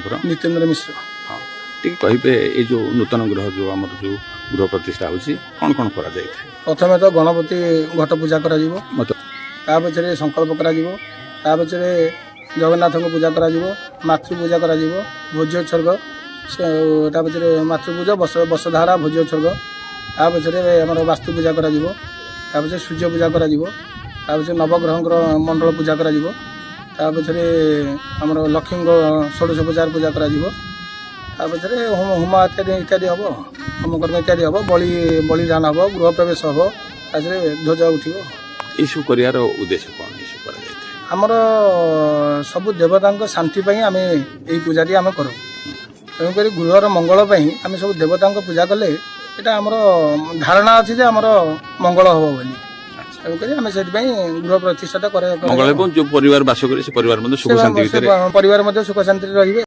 ଆପଣଙ୍କର? ନିତେନ୍ଦ୍ର ମିଶ୍ର। ହଁ, ଟିକେ କହିବେ, ଏଇ ଯୋଉ ନୂତନ ଗୃହ, ଯୋଉ ଆମର ଯୋଉ ଗୃହ ପ୍ରତିଷ୍ଠା ହଉଛି, କଣ କଣ କରାଯାଇଥାଏ? ପ୍ରଥମେ ତ ଗଣପତି ଘଟ ପୂଜା କରାଯିବ। ମତେ ତା ପଛରେ ସଂକଳ୍ପ କରାଯିବ। ତା ପଛରେ ଜଗନ୍ନାଥଙ୍କ ପୂଜା କରାଯିବ, ମାତୃ ପୂଜା କରାଯିବ, ଭୋଜ୍ୟ ଉତ୍ସର୍ଗ। ତା ପଛରେ ମାତୃ ପୂଜା, ବସଧାରା, ଭୋଜ୍ୟ ଉତ୍ସର୍ଗ। ତା ପଛରେ ଆମର ବାସ୍ତୁ ପୂଜା କରାଯିବ। ତା ପଛରେ ସୂର୍ଯ୍ୟ ପୂଜା କରାଯିବ। ତା ପଛରେ ନବଗ୍ରହଙ୍କର ମଣ୍ଡଳ ପୂଜା କରାଯିବ। ତା ପଛରେ ଆମର ଲକ୍ଷ୍ମୀଙ୍କ ଷୋଡ଼ଶ ପୂଜାର ପୂଜା କରାଯିବ। ତା ପଛରେ ହୋମ ଇତ୍ୟାଦି ଇତ୍ୟାଦି ହେବ, ହୋମ କର୍ମ ଇତ୍ୟାଦି ହେବ, ବଳିଦାନ ହେବ, ଗୃହ ପ୍ରବେଶ ହେବ, ତା ଦେହରେ ଧ୍ୱଜ ଉଠିବ। ଏଇସବୁ କରିବାର ଉଦ୍ଦେଶ୍ୟ କଣ, ଏଇସବୁ କରାଯାଇଥାଏ? ଆମର ସବୁ ଦେବତାଙ୍କ ଶାନ୍ତି ପାଇଁ ଆମେ ଏଇ ପୂଜାଟି ଆମେ କରୁ। ତେଣୁକରି ଗୃହର ମଙ୍ଗଳ ପାଇଁ ଆମେ ସବୁ ଦେବତାଙ୍କ ପୂଜା କଲେ ଏଇଟା ଆମର ଧାରଣା ଅଛି ଯେ ଆମର ମଙ୍ଗଳ ହେବ ବୋଲି। ତେଣୁକରି ଆମେ ସେଥିପାଇଁ ଗୃହ ପ୍ରତିଷ୍ଠାଟା ମଙ୍ଗଳ ଏବଂ ଯୋଉ ପରିବାର ବାସ କରେ, ସେ ପରିବାର ମଧ୍ୟ ସୁଖ ଶାନ୍ତି ଭିତରେ ପରିବାର ମଧ୍ୟ ସୁଖ ଶାନ୍ତିରେ ରହିବେ।